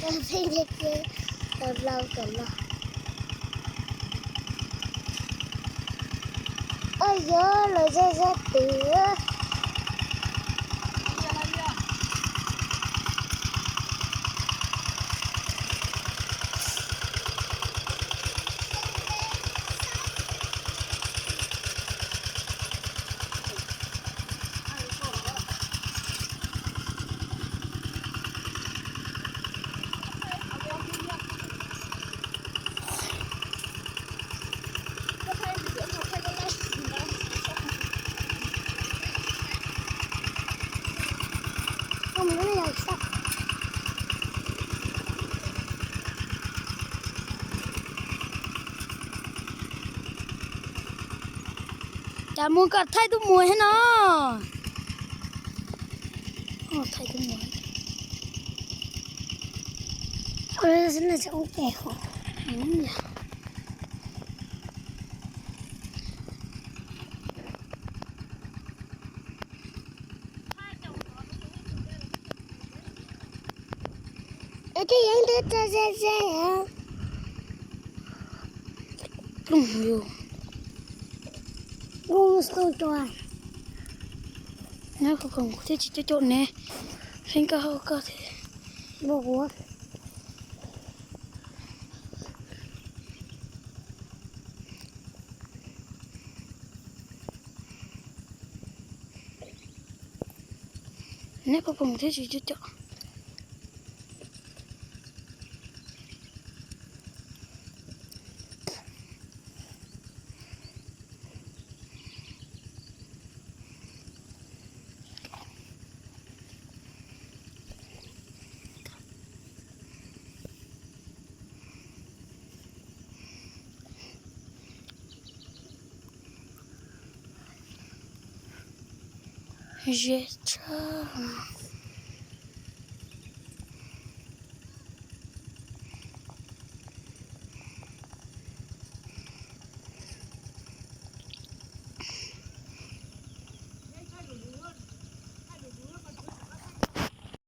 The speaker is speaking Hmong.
Pheej cia cia tau lau kom los. Oj, yuav los zaj zaj twg. Cas mus kom thaij tub muam thiab no. Thaij tub muam. Tej yeeb twb tso ze ze. Ploog yus. Nkuj xauj cua. Neb qhov koom thiaj tsis cov caum ne. Feeb koj hauj koj thiab. Npua huav. Neb qhov koom thiaj tsis cov caum. Ze tshaj.